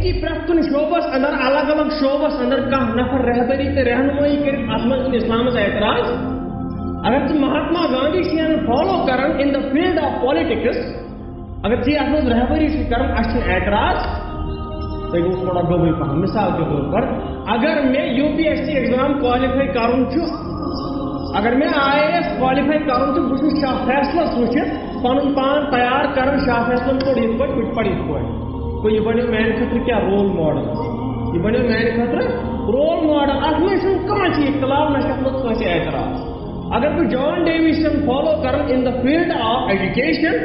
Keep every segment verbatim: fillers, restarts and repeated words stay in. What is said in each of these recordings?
کہ پرٛٮ۪تھ کُنہِ شعبس اندر، الگ الگ شعبس اندر کانٛہہ نفر رہبری تہٕ رہنمٲیی کٔرِتھ، اتھ منٛز چھُنہٕ اسلامس اعتراض۔ اگر ژٕ مہاتما گاندھی چھُے نہٕ فالو کران in the field of politics، اگر ژٕ اتھ منٛز رہبری چھُے کران، اسہِ چھُنہٕ اعتراض۔ تۄہہِ گوٚو تھوڑا گوٚبُے پہم۔ مثال کے طور پر، اگر مےٚ U P S C exam qualify کرُن چھُ، اگر مےٚ آئی اے ایس کوالیفائی کرُن چھُ، بہٕ چھُس شاہ فیصلس وٕچھِتھ پنُن پان تیار کران، شاہ فیصلن پوٚر یِتھ پٲٹھۍ، بہٕ تہِ پرٕ یِتھ پٲٹھۍ۔ گوٚو، یہِ بنیو میانہِ خٲطرٕ کیٛاہ؟ Role model. یہِ بنیو میانہِ خٲطرٕ رول ماڈل۔ اتھ منٛز چھُنہٕ کانٛہہ تہِ اختلاف، نہ چھُ اتھ منٛز کٲنٛسہِ اعتراض۔ اگر بہٕ جان ڈیوی سٕنٛد فالو کران in the field of education،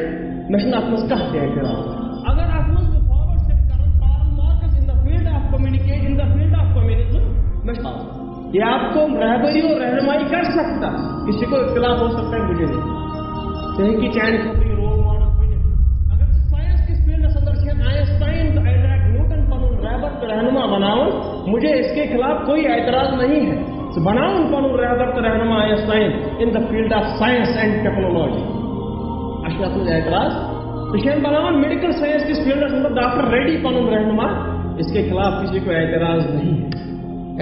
مےٚ چھُنہٕ اتھ منٛز کانٛہہ تہِ اعتراض۔ اگر اتھ منٛز بہٕ فالو چھُس کران Karl Marx in the field of communicate، in the field of communism، مےٚ چھُ یہ آپ کو رہبری اور رہنمائی کر سکتا، کسی کو اختلاف ہو سکتا ہے، مجھے نہیں۔ ژےٚ ہیٚکہِ چانہِ خٲطرٕ یہِ رول ماڈل بٔنِتھ۔ اگر ژٕ ساینس کِس فیلڈس اندر چھکھ، آینسٹاین تہٕ آیزیک نیوٹن پنُن رہبر تہٕ رہنما بناوان، مجھے اس کے خلاف کوئی اعتراض نہیں ہے۔ ژٕ بناوُن پنُن رہبر تہٕ رہنما Einstein in the field of science and technology۔ اسہِ چھُ اتھ منٛز اعتراض۔ ژٕ چھکھ بناوان میڈیکل ساینس کِس فیلڈس اندر ڈاکٹر ریڈی پنُن رہنما، اس کے خلاف کسی کو اعتراض نہیں ہے۔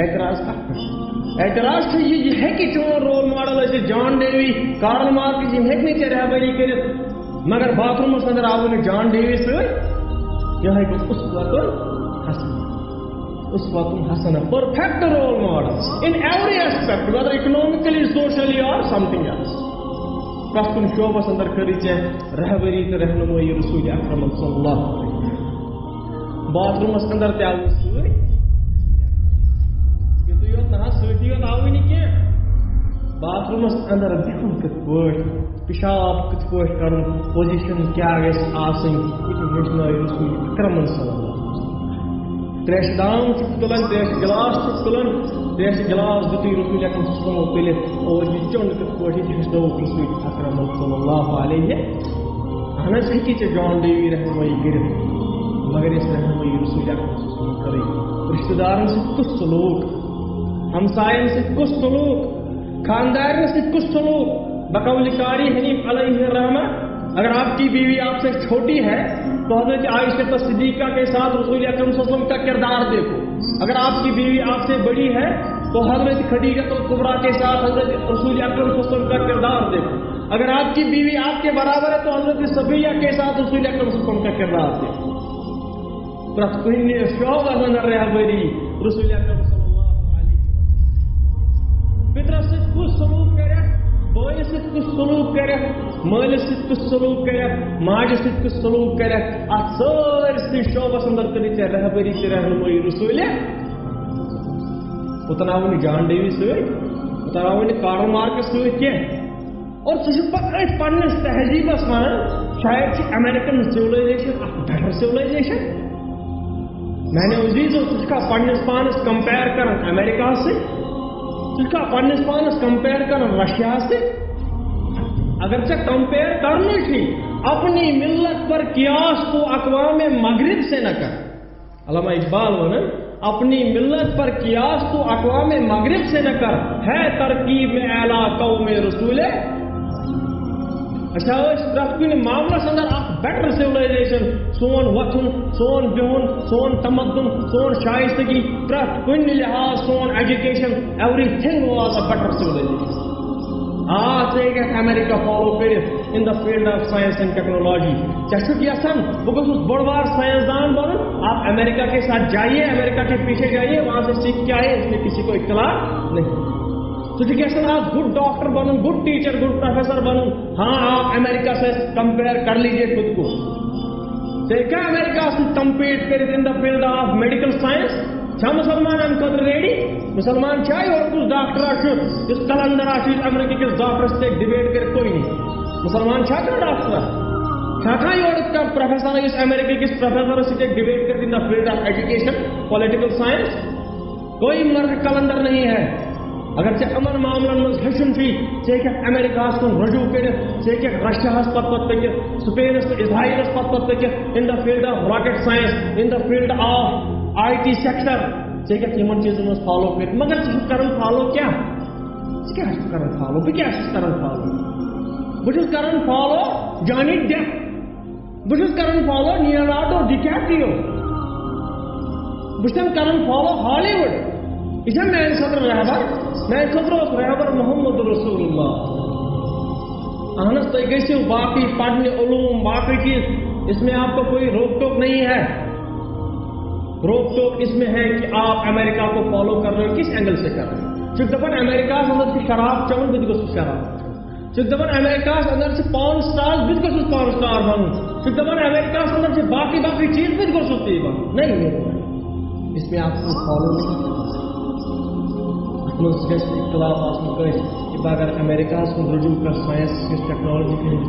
اعتراض کتھ پٮ۪ٹھ؟ اعتراض چھُ یہِ، یہِ ہیٚکہِ چون رول ماڈل ٲسِتھ، جان ڈیوی، کارل مارکس، یِم ہیٚکہِ نہٕ ژےٚ رہبری کٔرِتھ، مگر باتھ روٗمس اندر آوُے نہٕ جان ڈیوی سۭتۍ، یِہوٚے گوٚو اسوتُ Hassan. اسوتُ Hassan, perfect role model in every aspect, whether economically, socially or something else۔ پرٛٮ۪تھ کُنہِ شعبس اندر کٔرٕے ژےٚ رہبری تہٕ رہنمٲیی رسول اکرم صلی اللہ علیہ وسلم۔ باتھ روٗمس اندر تہِ آوُے سۭتۍ۔ یُتُے یوت نہ حظ، سۭتی یوت آوُے نہٕ کینٛہہ۔ باتھ روٗمس اندر بِہُن کِتھ پٲٹھۍ، پِشاب کِتھ پٲٹھۍ کرُن، پوزیشن کیٛاہ گژھِ آسٕنۍ، یہِ تہِ ہیٚچھنٲے رسول اکرمن صلی اللہ علیہ وسلم۔ تریشہِ دام چھُکھ تُلان، تریشہِ گلاس چھُکھ تُلان، تریشہِ گلاس دیُتُے رسول اکرم صلی اللہ علیہ وسلم تُلِتھ، اور یہِ چیوٚن کِتھ پٲٹھۍ، یہِ تہِ ہیٚچھنٲوُکھ رسول اکرمن صلی اللہ علیہ۔ اہن حظ، ہیٚکہِ ژےٚ جان ڈیوی رہنمٲیی کٔرِتھ، مگر یۄس رہنمٲیی رسول اکرم صلی اللہ علیہ وسلم کٔرٕے، رشتہٕ دارن سۭتۍ کُس سلوک، ہمساین سۭتۍ کُس سلوک، خاندارن سۭتۍ کُس سلوک؟ بقول قاری حنیف علیہ الرحمہ، اگر آپ کی بیوی آپ سے چھوٹی ہے تو حضرت عائشہ صدیقہ کے ساتھ رسول اکرم صلی اللہ علیہ وسلم کا کردار دیکھو۔ اگر آپ کی بیوی آپ سے بڑی ہے تو حضرت خدیجہ الکبریٰ کے ساتھ حضرت رسول اکرم صلی اللہ علیہ وسلم کا کردار دیکھو۔ اگر آپ کی بیوی آپ کے برابر ہے تو حضرت صفیہ کے ساتھ رسول اکرم صلی اللہ علیہ وسلم کا کردار دیکھو۔ پرٛٮ۪تھ کُنہِ شعبس اندر رہبری رسول اکرم صلی اللہ علیہ وسلم۔ پترس سۭتۍ کُس سلوک کرکھ، بٲیِس سۭتۍ کُس سلوک کرکھ، مٲلِس سۭتۍ کُس سلوک کرکھ، ماجہِ سۭتۍ کُس سلوک کرکھ، اتھ سٲرسٕے شعبس اندر کٔرِتھ ژےٚ رہبری تہٕ رہنمٲیی رسول۔ اوٚتن آوُے نہٕ جان ڈیوی سۭتۍ، اوٚتن آوُے نہٕ کارل مارکس سۭتۍ کینٛہہ۔ اور ژٕ چھُکھ پتہٕ أتھۍ پننِس تہذیٖبس ونان، شاید چھِ امریکن سِولایزیشن اکھ بیٹر سِولایزیشن۔ میانیو عزیزو، ژٕ چھُکھا پننِس پانس کمپیر کران امریکاہس سۭتۍ؟ ژٕ چھُکھا پننِس پانس کمپیر کران رشیاہس سۭتۍ؟ اگر ژےٚ کمپیر کرنُے چھُے، اپنی ملت پر قیاس تو اقوام مغرب سے نہ کر۔ علامہ اقبال ونان، اپنی ملت پر قیاس تو اقوام مغرب سے نہ کر، ہے ترکیب میں اعلیٰ قوم رسول۔ اچھا، أسۍ پرٛٮ۪تھ کُنہِ معاملس اندر اکھ بیٹر سِولایزیشن، سون وۄتھُن، سون بِہُن، سون تمدُن، سون شایستگی، پرٛٮ۪تھ کُنہِ لحاظ، سون education, everything was a better civilization۔ آ، ژٕ ہیٚککھ امریکہ فالو کٔرِتھ in the field of science and technology۔ ژےٚ چھُکھ یژھان بہٕ گوٚژھُس بوٚڑ بار ساینس دان بنُن؟ آپ امریکہ کے ساتھ جائیے، امریکہ کے پیچھے جائیے، وہاں سے سیکھ کے آئے، اس میں کسی کو اختلاف نہیں۔ ژٕ چھُکھ یژھان اکھ good doctor بنُن، good teacher, good professor بنُن؟ ہاں، آپ امریکہ سے کمپیئر کر لیجیے خود کو۔ ژٕ ہیٚککھا امریکہ سۭتۍ کمپیٹ کٔرِتھ in the field of medical science؟ چھا مسلمان امہِ خٲطرٕ ریڈی؟ مسلمان چھا یورٕ کُس ڈاکٹر آسہِ، یُس قلندر آسہِ، یُس امریکہ کِس ڈاکٹرس سۭتۍ ڈِبیٹ کرِ؟ کوئی نہیں۔ مسلمان چھا کانٛہہ ڈاکٹر؟ چھا کانٛہہ یورٕ کانٛہہ پروفیسر، یُس امریکہ کِس پروفیسرس سۭتۍ ڈِبیٹ کرِ in the field of education, political science؟ کوئی مرد قلندر نہیں ہے۔ اگر ژےٚ یِمن معاملن منٛز ہیٚچھُن چھُے، ژٕ ہیٚککھ امریکہس کُن رجوع کٔرِتھ، ژٕ ہیٚککھ رشیاہس پتہٕ پتہٕ پٔکِتھ، سپینس تہٕ اسرائیلس پتہٕ پتہٕ پٔکِتھ in the field of rocket science, in the field of I T sector۔ ژٕ ہیٚککھ یِمن چیٖزن منٛز فالو کٔرِتھ، مگر ژٕ چھُکھ کران فالو کیٛاہ؟ ژٕ کیٛاہ چھُکھ کران فالو؟ بہٕ کیٛاہ چھُس کران فالو؟ بہٕ چھُس کران فالو جانی ڈیپ۔ بہٕ چھُس کران فالو لیونارڈو ڈی کیپریو۔ بہٕ چھُس کران فالو ہالی وُڈ۔ یہِ چھا میانہِ خٲطرٕ رہبر؟ میانہِ خٲطرٕ اوس رہبر محمد رسول اللہ۔ اہن حظ، تُہۍ گٔژھِو باقٕے پرنہِ، علوم، باقٕے چیز، اس میں آپ کو کوئی روک ٹوک نہیں ہے۔ روک ٹوک اس میں ہے کہ آپ امریکہ کو فالو کر رہے ہو، کس اینگل سے کر رہے ہو؟ چھُکھ دپان امریکہ اندر چھُ شراب چٮ۪وان، بہٕ تہِ گوٚژھُس شراب۔ چھُکھ دپان امریکہ اندر چھِ پان سٹار، بہٕ تہِ گوٚژھُس پان سٹار بنُن۔ چھُکھ دپان امریکہ اندر چھِ باقٕے باقٕے چیز، بہٕ تہِ گوٚژھُس تی بنُن۔ نہیں، میرے بھائی، اس میں آپ کو فالو نہیں کرنا۔ اتھ منٛز گژھِ اختلاف آسُن کٲنٛسہِ، کہ بہٕ اگر امریکہ ہس کُن رجوع کرٕ، ساینس کِس، ٹیکنالوجی کِس،